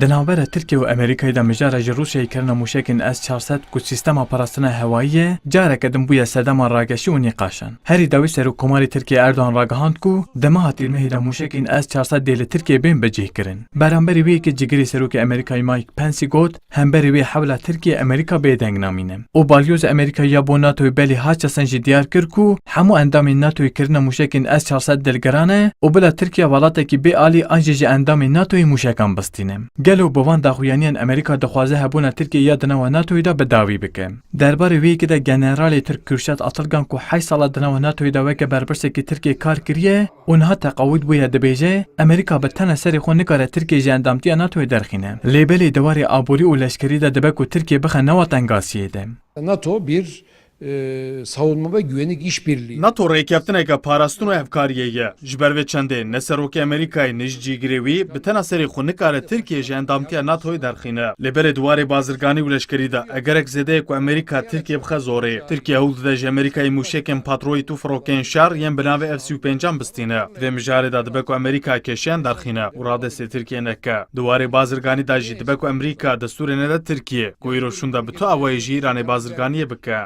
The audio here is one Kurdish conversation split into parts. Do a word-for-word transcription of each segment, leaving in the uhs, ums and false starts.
Di navbera Tirkiye û Amerîkayê de mijara ji Rûsyayê kirina mûşekên S çar sed ku sîstema parastina hewayî ye, careke din bûye sedema rageşî û nîqaşan. Herî dawî Serokkomarê Tirkiye Erdogan ragihand ku di meha Tîrmehê de mûşekên S çar sed dê li Tirkiye bên bicihkirin. Beramberî wê yekê cîgirê Serokê Amerîkayê Mike Pence got, hemberî wê hewla Tirkiye Amerîka bêdeng namîne û balyozê Amerîkayê ya bo NATOyê Belî Hutchison jî diyar kir ku hemû endamên NATOyê kirina mûşekên S çar sed dilgiran e û bila Tirkiye welatekî bê alî an jî ji endamên NATOyê mûşekan bistîne. Gelo bi van daxuyaniyan Amerîka dixwaze hebûna Tirkiyê ya di nava NATOyê de bi dawî bike? Derbarê wê yekê de generalê Tirk Kürşat Atılgan ku heşt sala di nava NATOyê de weke berpirsekî Tirkiyê kar kiriye û niha teqawîd bûye dibêje, Amerîka bi tena serê xwe nikare Tirkiye ji endamtiya NATOyê derxîne. Lê belê di warê aborî û leşkerî de dibe ku Tirkiye bixe nava tengasiyê de. NATO bir, e, savunma ve güvenlik işbirliği. NATO rêkeftineke parastin û hevkariyê ye. Ji ber vê çendê ne serokê Amerîkayê ne jî cîgirê wî bi tena serê xwe nikare Tirkiye ji endamtiya NATOyê derxîne. Lê belê di warê bazirganî û leşkerî de egerek zêde ye ku Amerîka Tirkiye bixe zorê. Tirkiye hewl dide ji Amerîkayê mûşekên Patriot û firokeyên şer yên bi navê F sî û pêncan bistîne. Di vê mijarê de dibe ku Amerîka kêşeyan derxîne û radestê Tirkiye neke. Di warê bazirganî de jî dibe ku Amerîka destûrê nede Tirkiye ku îro şûnde bi tu awayî ji Îranê bazirganiyê bike.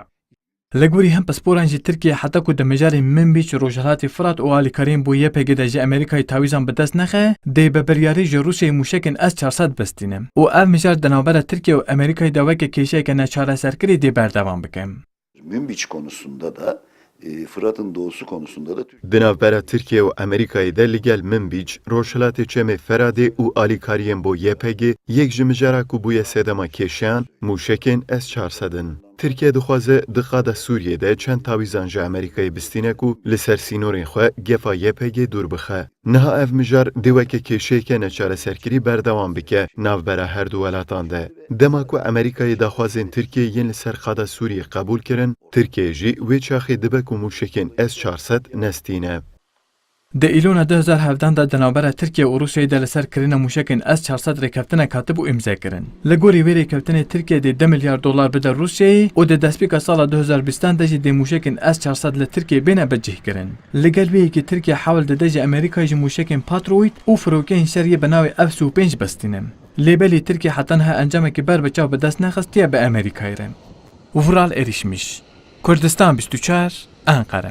Li gorî hin pisporan jî Tirkiye heta ku di mijarê Minbîc, Rojhilatê Firat û alîkariyên bo Y P G de ji Amerîkayê tawîzan bi dest nexe, dê bi biryarî ji Rûsyayê mûşekên S çar sed bistîne û ev mijar di navbera Tirkiye û Amerîkayê de weke kêşeyeke neçareserkirî dê berdewam bike. Münbiç konusunda da, e, Fırat'ın doğusu konusunda da Türk- Di navbera Tirkiye û Amerîkayê de li gel Minbîc, Rojhilatê Çemê Feradê û alîkariyên bo Y P G yek ji mijara ku bûye sedema kêşeyan, mûşekên S çar sed in. Tirkiye dixwaze di qada Sûriyê de çend tawîzan ji Amerîkayê bistîne ku li ser sînorên xwe gefa Y P G dûr bixe. Niha ev mijar dê weke kêşeyeke neçareserkirî berdewam bike navbera her du welatan de. Dema ku Amerîkayê daxwazên Tirkiyê yên li ser qada Sûriyê qebûl kirin, Tirkiye jî wê çaxê dibe ku mûşekên S çar sed nestîne. Di Îlona du hezar hevdehan de di navbera Tirkiye û Rûsyayê de li ser kirina mûşekên S çar sed rêkeftinek hatibû îmzekirin. Li gorî wê rêkeftinê Tirkiye dê du milyar dolar bide Rûsyayê û di destpêka sala du hezar bîstan de jî dê mûşekên S çar sed li Tirkiye bêne bicihkirin. Li gel vê yekê Tirkiye hewl dide ji Amerîkayê jî mûşekên Patriot û firokeyên şer yê bi navê F sî û pênc bistîne. Lê belê Tirkiye heta niha encamekî ber bi çav bi dest nexistiye bi Amerîkayê re. Vural Erişmiş, Kurdistan bîst û çar, Enqere.